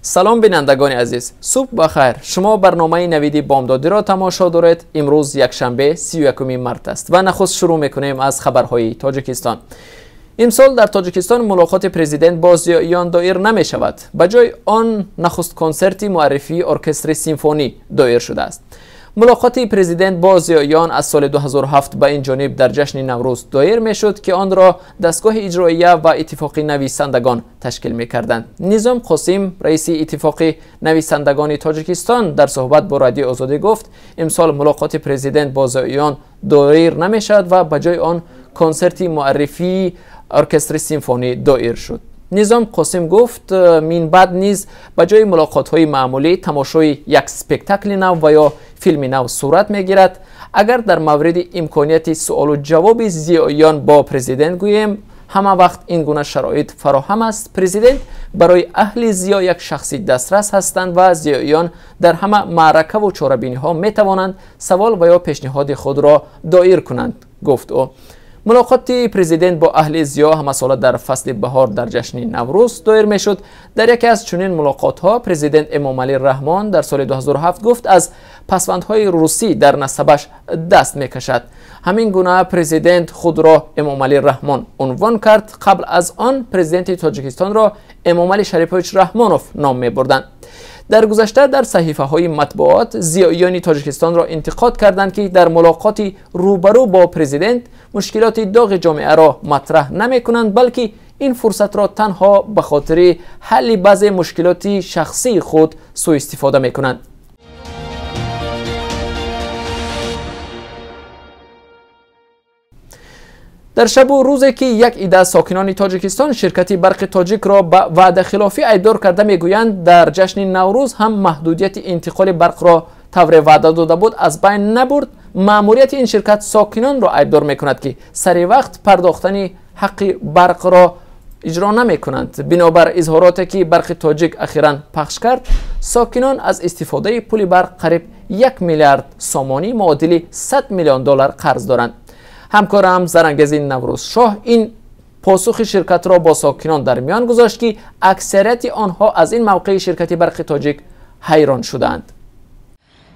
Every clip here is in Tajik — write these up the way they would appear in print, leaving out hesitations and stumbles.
Салом, бинандагони азиз, субҳ ба хайр. Шумо барномаи навиди бомдодиро тамошо доред. Имрӯз якшанбе, 31 март аст ва нахуст шурӯъ мекунем аз хабарҳои Тоҷикистон. Имсол дар Тоҷикистон мулоқоти президент бо зиёиён доир намешавад. Ба ҷои он нахуст консерти муаррифии оркестри симфонӣ доир шудааст. Мулоқоти президент бо зиёиён аз соли 2007 ба ин ҷониб дар ҷашни Наврӯз доир мешуд, ки онро дастгоҳи иҷроия ва Иттифоқи нависандагон ташкил мекарданд. Низом Қосим, раиси Иттифоқи нависандагони Тоҷикистон, дар суҳбат бо Радиои Озодӣ гуфт, имсол мулоқоти президент бо зиёиён доир намешавад ва ба ҷои он консерти муаррифии оркестри симфонӣ доир шуд. Низом Қосим гуфт, минбаъд низ ба ҷои мулоқотҳои маъмулӣ тамошои як спектакли нав ва ё филми нав сурат мегирад. Агар дар мавриди имконияти суолу ҷавоби зиёиён бо президент гӯем, ҳама вақт ин гуна шароит фароҳам аст. Президент барои аҳли зиё як шахси дастрас ҳастанд ва зиёиён дар ҳама маъракаву чорабиниҳо метавонанд савол ва ё пешниҳоди худро доир кунанд, гуфт ӯ. Мулоқоти президент бо аҳли зиё ҳамасола дар фасли баҳор дар ҷашни Наврӯз доир мешуд. Дар яке аз чунин мулоқотҳо президент Эмомалӣ Раҳмон дар соли 2007 гуфт, аз пасвандҳои русӣ дар насабаш даст мекашад. Ҳамин гуна президент худро Эмомалӣ Раҳмон унвон кард. Қабл аз он президенти Тоҷикистонро Эмомалӣ Шарипович Раҳмонов ном мебурданд. Дар гузашта дар саҳифаҳои матбуот зиёиёни Тоҷикистонро интиқод карданд, ки дар мулоқоти рӯбарӯ бо президент мушкилоти доғи ҷомеаро матраҳ намекунанд, балки ин фурсатро танҳо ба хотири ҳалли баъзе мушкилоти шахсии худ сӯистифода мекунанд. Дар шабу рӯзе ки як ида сокинони Тоҷикистон ширкати Барқи Тоҷикро ба ваъдахилофӣ айбдор карда мегӯянд, дар ҷашни Наврӯз ҳам маҳдудияти интиқоли барқро тавре ваъда дода буд аз байн набурд, маъмурияти ин ширкат сокинонро айбдор мекунад, ки сари вақт пардохтани ҳаққи барқро иҷро намекунанд. Бинобар изҳороте ки Барқи Тоҷик ахиран пахш кард, сокинон аз истифодаи пули барқ қариб 1 миллиард сомонӣ, муодили 100 миллион доллар қарз доранд. Ҳамкорам Зарангези Наврӯзшоҳ ин посухи ширкатро бо сокинон дар миён гузошт, ки аксарияти онҳо аз ин мавқеи ширкати Барқи Тоҷик ҳайрон шудаанд.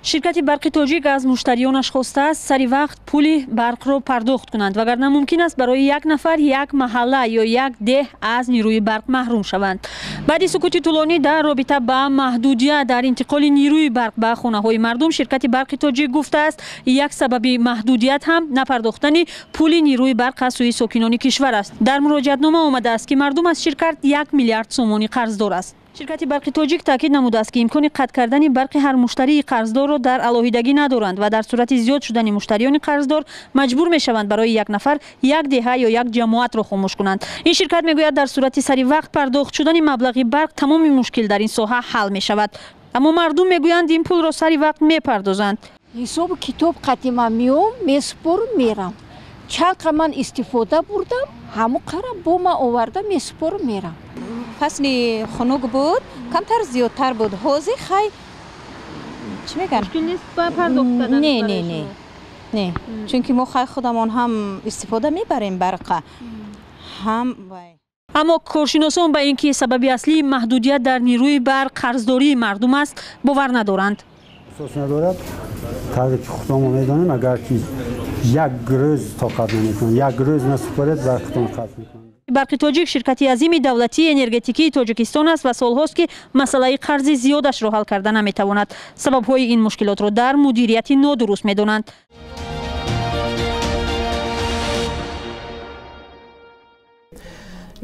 Ширкати Барқи Тоҷик аз муштариёнаш хостааст сари вақт пули барқро пардохт кунанд, вагарна мумкин аст барои як нафар як маҳалла ё як деҳ аз нирӯи барқ маҳрум шаванд. Баъди сукути тӯлонӣ дар робита ба маҳдудият дар интиқоли нирӯи барқ ба хонаҳои мардум, ширкати Барқи Тоҷик гуфтааст, як сабаби маҳдудият ҳам напардохтани пули нирӯи барқ аз сӯи сокинони кишвар аст. Дар муроҷиатнома омадааст, ки мардум аз ширкат 1 миллиард сомонӣ қарздор аст. Ширкати Барқи Тоҷик таъкид намудааст, ки имкони қатъ кардани барқи ҳар муштарии қарздорро дар алоҳидагӣ надоранд ва дар сурати зиёд шудани муштариёни қарздор маҷбур мешаванд барои як нафар як деҳа ё як ҷамоатро хомӯш кунанд. Ин ширкат мегӯяд, дар сурати сари вақт пардохт шудани маблағи барқ тамоми мушкил дар ин соҳа ҳал мешавад. Аммо мардум мегӯянд, ин пулро сари вақт мепардозанд. Ҳисобу китоб қатима меом, месупорам, мерам. Чанд қа ман истифода бурдам, ҳамон қара бо ман оварда месупорам, мерам. Фасли хунук буд, камтар зиёдтар буд. Ҳозир хай чӣ мегӯям? Мушкил нест ба пардохт кардан? Не, не, не, не, чунки мо хай худамон ҳам истифода мебарем барқа, ҳам. Аммо коршиносон ба ин ки сабаби аслии маҳдудият дар нирӯи барқ қарздории мардум аст, бовар надоранд. Асос надорад. Тавре ки худамон медонем, агар ки як рӯз тоқат намекунанд, як рӯз насупоред, барқтон қатъ мекунанд. Барқи Тоҷик ширкати азими давлатии энергетикии Тоҷикистон аст ва солҳост, ки масъалаи қарзи зиёдашро ҳал карда наметавонад. Сабабҳои ин мушкилотро дар мудирияти нодуруст медонанд.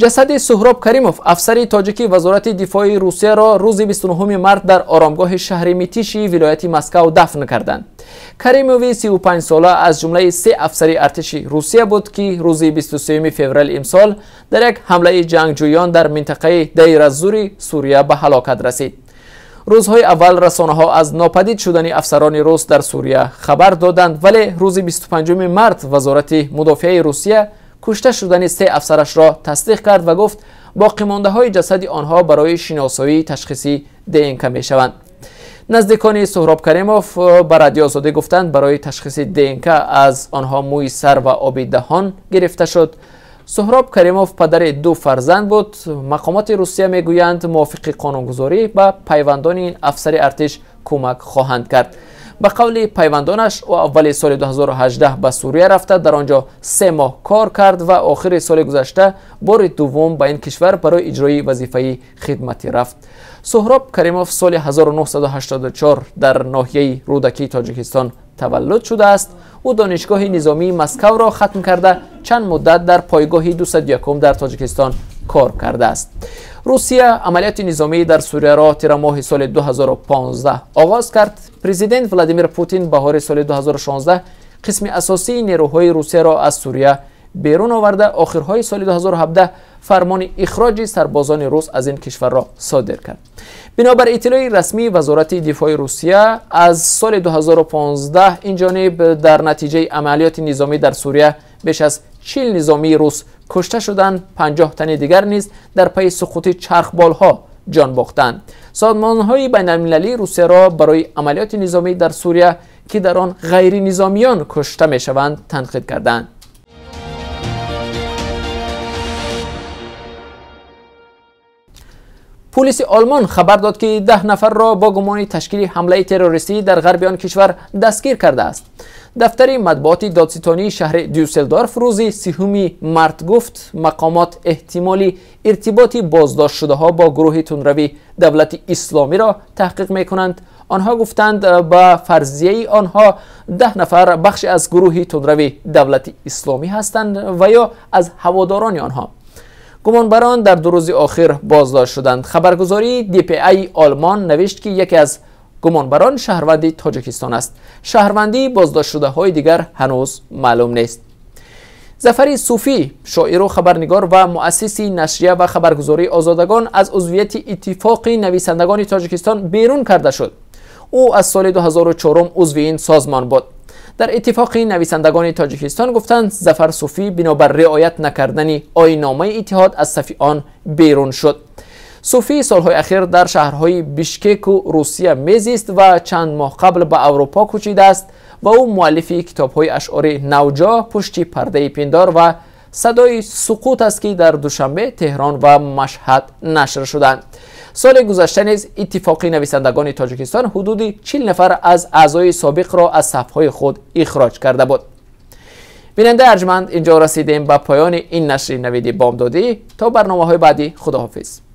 Ҷасади Суҳроб Каримов, афсари тоҷики Вазорати дифои Русияро рӯзи 29 март дар оромгоҳи шаҳри Митиши вилояти Москав дафн карданд. Каримови 35-сола аз ҷумлаи се афсари артиши Русия буд, ки рӯзи 23 феврали имсол дар як ҳамлаи ҷангҷӯён дар минтақаи Дейраззури Сурия ба ҳалокат расид. Рӯзҳои аввал расонаҳо аз нопадид шудани афсарони рус дар Сурия хабар доданд, вале рӯзи 25 март Вазорати мудофиаи Русия кушта шудани се афсарашро тасдиқ кард ва гуфт, боқимондаҳои ҷасади онҳо барои шиносоии ташхиси ДНК мешаванд. Наздикони Суҳроб Каримов ба Радио Озодӣ гуфтанд, барои ташхиси ДНК аз онҳо мӯи сар ва оби даҳон гирифта шуд. Суҳроб Каримов падари ду фарзанд буд. Мақомоти Русия мегӯянд, мувофиқи қонунгузорӣ ба пайвандони ин афсари артиш кӯмак хоҳанд кард. Ба қавли пайвандонаш, ӯ аввали соли 2018 ба Сурия рафта, дар он ҷо 3 моҳ кор кард ва охири соли гузашта бори дуввум ба ин кишвар барои иҷрои вазифаи хидматӣ рафт. Суҳроб Каримов соли 1984 дар ноҳияи Рӯдакии Тоҷикистон таваллуд шудааст. Ӯ донишгоҳи низомии Москавро хатм карда, чанд муддат дар пойгоҳи 201 дар Тоҷикистон кор кардааст. Русия амалиёти низомӣ дар Сурияро тирамоҳи соли 2015 оғоз кард. Президент Владимир Путин баҳори соли 2016 қисми асосии нерӯҳои Русияро аз Сурия берун оварда, охирҳои соли 2017 фармони ихроҷи сарбозони рус аз ин кишварро содир кард. Бинобар иттилои расмии Вазорати дифои Русия, аз соли 2015 ин ҷониб дар натиҷаи амалиёти низомӣ дар Сурия беш аз 40 низомии рус кушта шуданд, 50 тани дигар низ дар пайи суқути чархболҳо ҷон бохтанд. Созмонҳои байналмилалии Русияро барои амалиёти низомӣ дар Сурия, ки дар он ғайринизомиён кушта мешаванд, танқид карданд. Пулиси Олмон хабар дод, ки 10 нафарро бо гумони ташкили ҳамлаи террористӣ дар ғарби он кишвар дастгир кардааст. Дафтари матбуоти додситонии шаҳри Дюсселдорф рӯзи 30 март гуфт, мақомот эҳтимоли иртиботи боздоштшудаҳо бо гурӯҳи тундрави Давлати Исломиро таҳқиқ мекунанд. Онҳо гуфтанд, ба фарзияи онҳо 10 нафар бахши аз гурӯҳи тундрави Давлати Исломӣ ҳастанд ва ё аз ҳаводорони онҳо. Гумонбарон дар 2 рӯзи охир боздошт шуданд. Хабаргузории ДПА Олмон навишт, ки яке аз гумонбарон шаҳрванди Тоҷикистон аст. Шаҳрвандии боздоштшудаҳои дигар ҳанӯз маълум нест. Зафари Суфӣ, шоиру хабарнигор ва муассиси нашрия ва хабаргузории Озодагон, аз узвияти Иттифоқи нависандагони Тоҷикистон берун карда шуд. Ӯ аз соли 2004 узви ин созмон буд. Дар Иттифоқи нависандагони Тоҷикистон гуфтанд, Зафар Суфӣ бинобар риоят накардани оинномаи иттиҳод аз сафи он берун шуд. Суфӣ солҳои ахир дар шаҳрҳои Бишкеку Русия мезист ва чанд моҳ қабл ба Аврупо кӯчидааст ва ӯ муаллифи китобҳои ашъори Навҷо, Пушти пардаи пиндор ва Садои суқут аст, ки дар Душанбе, Теҳрон ва Машҳад нашр шуданд. Соли гузашта низ Иттифоқи нависандагони Тоҷикистон ҳудуди 40 нафар аз аъзои собиқро аз сафҳои худ ихроҷ карда буд. Бинандаи арҷманд, инҷо расидем ба поёни ин нашри навиди бомдодӣ. То барномаҳои баъдӣ, худоҳофиз.